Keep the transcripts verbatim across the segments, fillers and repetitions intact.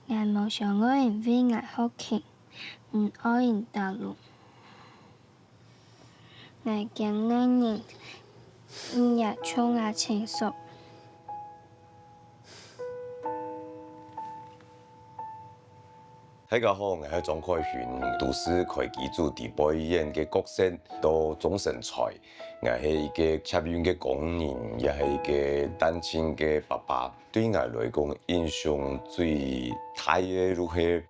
𠊎無想愛因為𠊎好奇，毋愛因打擾。𠊎驚哪日你也像𠊎親屬。大家好，𠊎係張凱勳，都係開機組底背演个角色，到終身菜。𠊎係一個捷運个工人，也係一個單親个爸爸。對𠊎來講，印象最大个就係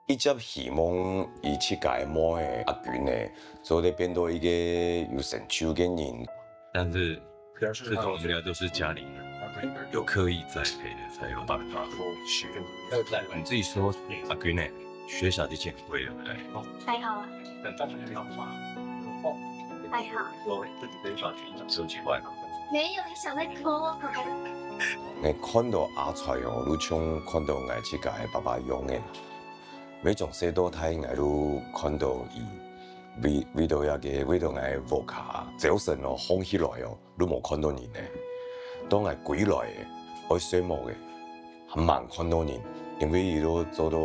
一直希望以自家个妹仔阿君仔，做得變到一個有成就个人。但是自動應該都是家裡人有刻意栽培的，才有辦法學。你自己說，阿君仔，學小提琴會對不對？還好啊。還好。有機會嗎？沒有，你想太多。𠊎看到阿財哦，就像看到𠊎自家个爸爸樣个。每從細到大，𠊎就看到佢為，為到這個，為到𠊎屋下，朝晨哦，䟘起來哦， 就無看到人呢。當𠊎歸來个，愛睡目个，還吂看到人，因為佢都做到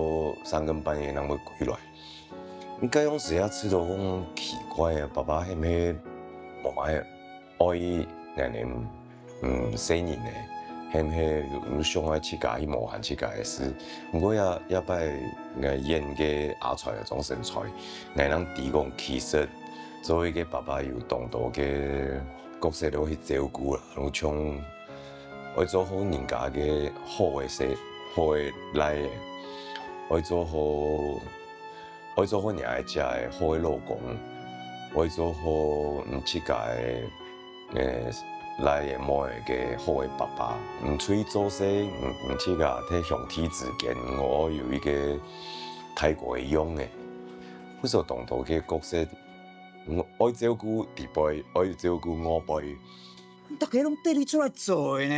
三更半夜正會歸來。該央時也試著講奇怪啊，爸爸係毋係無愛愛𠊎等，嗯，細人呢？係毋係有，有想愛自家去無閒自家个事？毋過也，也擺𠊎演个阿財啊，終身菜，𠊎正知講，其實做一個爸爸有當多个 角色都去照顧啦，就像愛做好人家个好个婿、好个倈仔，愛做好，愛做好人家个好个老公，愛做好，嗯，自家个，呃，倈仔妹仔个好个爸爸。嗯，出去做事，嗯，嗯，自家在兄弟之間，嗯，愛有一個大哥个樣仔。為啥當多个角色 嗯，愛照顧裡背，愛照顧外背。大家攏綴你出來做个呢。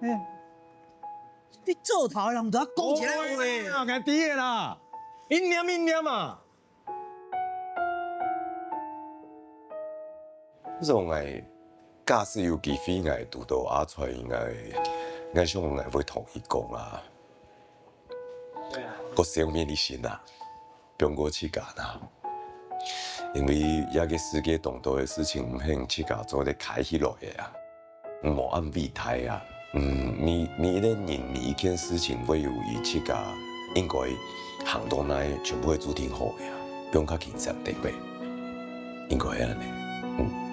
哎呀，你做頭个人毋著講一下話。哎呀，𠊎知个啦，一念一念啊。所以𠊎假使有機會，𠊎堵到阿財，𠊎，𠊎想𠊎會同佢講啊，過消滅你先啊。 放過自家啦。因為這個世界當多个事情毋係自家做得開起來个啊，無恁偉大啊。嗯，每，每一個人，每一件事情會有佢自家應該行到哪，全部會注定好个啊，放較輕鬆，對毋對？應該係恁仔。嗯。